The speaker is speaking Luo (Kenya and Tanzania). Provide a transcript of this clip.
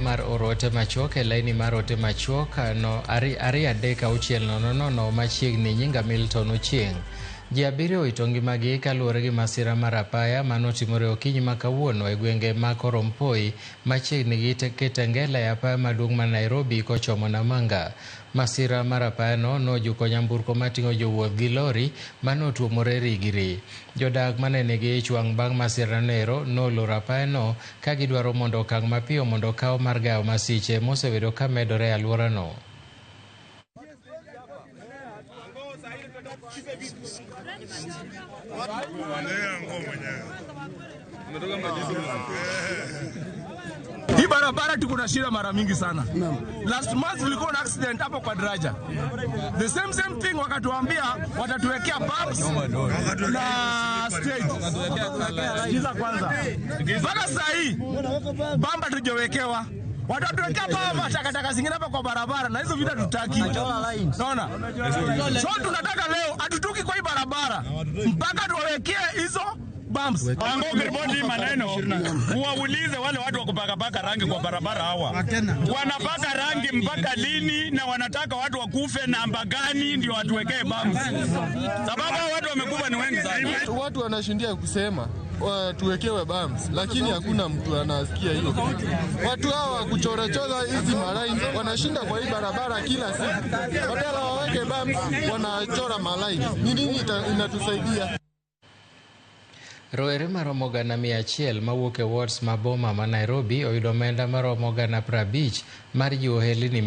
mar oro ote machuok e laini mar ote machuok no 23600 machiegni. Nyinga Milton Ochieng'. Ji abiriyo owito ngimagi kaluwore gi masira mar apaya manotimore okinyi ma kawuono e gwenge ma Korompoi machiegni gi Kitengela e apaya maduong' ma Nairobi kochomo Namanga. Masira mar apayano nojuko nyamburko mating'o jowuoth gi lori manotuomore rigiri. Jodak mane nigi ich wang' bang' masirano ero noloro apayano ka gidwaro mondo okang' mapiyo mondo okaw mar gayo masiche mosebedo ka medore e alworano. Hii barabara tuko na shida mara mingi sana. Last month tulikuwa na accident hapo kwa daraja. The same same thing wakatuambia watatuwekea bumps na stage. Sikiza kwanza. Mpaka saa hii bamba tujawekewa. Watatuwekea bamba takataka zingine hapa kwa barabara na hizo vitu hatutaki. Naona? So tunataka leo hatutoki kwa hii barabara mpaka tuwawekee hizo bumps. Ango ukiripoti hii maneno uwaulize wale watu wa kupakapaka rangi kwa barabara hawa wanapaka rangi mpaka lini, na wanataka watu wakufe namba gani ndio watuwekee bumps? Sababu hao watu wamekufa ni wengi sana. Watu wanashindia kusema tuwekewe bumps, lakini hakuna mtu anasikia hiyo kitu. Watu hawa kuchorachora hizi malaini wanashinda kwa hii barabara kila siku, badala waweke bumps wanachora malaini. Ni nini inatusaidia? Rowere maromo 100,000 mawuok e wards ma boma ma Nairobi oyudo omenda maromo 50,000 mar jiwo ohelni.